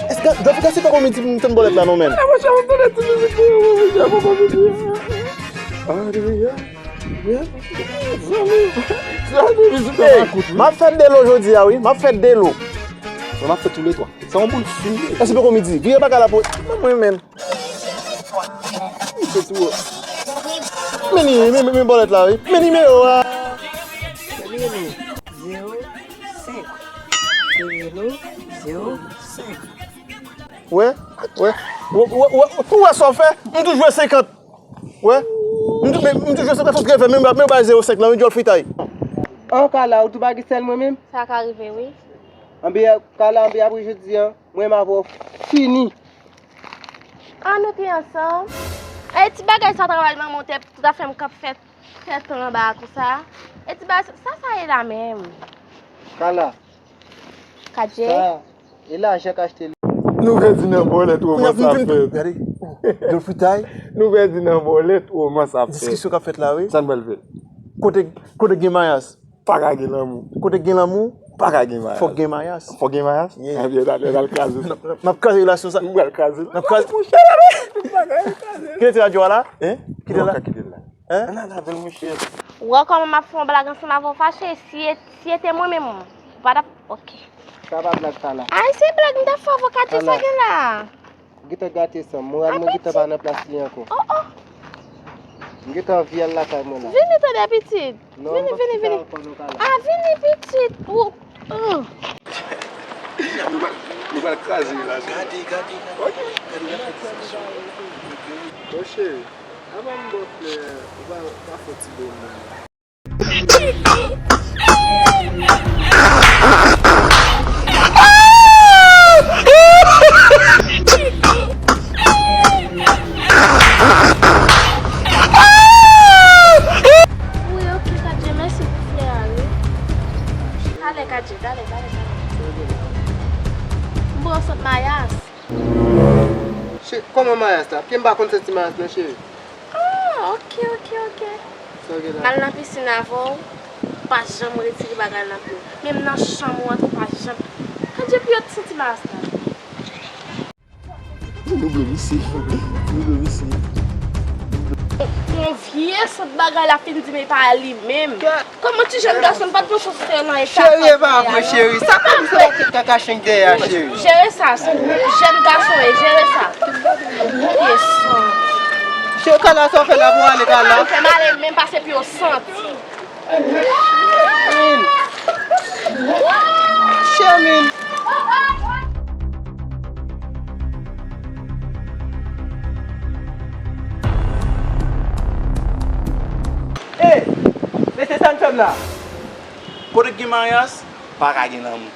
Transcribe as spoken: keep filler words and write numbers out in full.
Èske Dòfi Kase pa komedi pou m tann bòlèt la non, menn? Monchè, mwen tande ti mizik li yo, monchè, pou komedi. M ap fè delo jodi a, wi. M ap fè delo. Mwen, m ap fè toulètwa. Se yon boul sou. Èske pa komedi? Vire bagay la pou mwen, menn. Men ni, men, men, men bòlèt la, wi. Men nimewo a. Zewo senk. Zewo senk. Wè, wè. Ou wè sa w fè? M toujou jwe senkant. Wè. M tou-, men, m toujou jwe senkant, ou treve, men, men bay zewo senk lan, wi, djòl fritay. An, Kala, ou tou pa gen sèl mwen menm? Sa ka rive, wi. Anben, Kala, anben, apre jodi a, mwen menm avè w fini. An, nou te ansanm? E ti bagay sa travay manman w te, tout afè m k ap fè, fè tan anba a konsa. E ti bagay sa, sa sa ye la menm? Kala. Kadye. Sa, e lajan k achte li. Nou pèdi nan bòlèt, kòman sa fèt? Gade. Djòl fritay. Nou pèdi nan bòlèt, kòman sa fèt? Diskisyon k ap fèt la, wi. Sa n pral fè? Kote, kote gen mayas? Pa ka gen lanmou. Kote gen lanmou? Pa ka gen mayas. Fòk gen mayas. Fòk gen mayas? Yeah. Ebyen, talè, n al kraze. N ap, n ap, n ap kraze relasyon sa. Nou pral kraze. N ap kraze. Monchè, nou pa ka kraze. Kite radyo a la? Hein? Kite la. Nou pa ka kite l la. Hein? Ann al avè l, monchè. Ou wè kòman m ap fè yon blag ansanm avè w fache? Si e, si e te mwen menm, ou pa t ap, oke. Sa pa blag, Kala. Ay, se blag m t ap fè avè w, Kadye, sa gen la? Gentan gate san m. Moral mwen gentan pa nan plas li ankò. Oh, oh. M gentan anvi al lakay mwen la. Vini tande pitit. Vini, vini, vini. Ah, vini pitit. Ou, oh. Nou pral, nou pral kraze la. Gade, gade, gade. Ok. Gade, gade. Mon cheri, avan m ba w flè, ou pa, ou pa fè ti bonm nan. Wi, ok, Kadye, mèsi pou flè a, wi. Talè, Kadye, talè, talè, talè. M ba w sant mayas. Che-, kòman mayas la? Piske m pa konn santi mayas non, cheri. Ah, ok, ok, ok. Sa w gen la? M al nan pisin avè w, ou pa janm retire bagay nan pye w. Menm nan chanm ou antre, ou pa janm. Kadye, pi yo t santi mayas la. Nou dwe misye. Nou dwe misye. Yon vye sant bagay la fin di men pa li menm. Kòman ti jèn gason m pa t panse w te nan eta sa. Cheri, e pa vre, cheri. Sa pa di se yon kaka chenk dèyè a, cheri. Jere sa, se yon jèn gason e, jere sa. Pye san. Cheri, Kala, sa w fè la pou ale, Kala? Fè m ale, menm pase pye w santi. Min. Cheri, min. Ey, mesye, sa n fè m la? Kote k gen mayas, pa ka gen lanmou.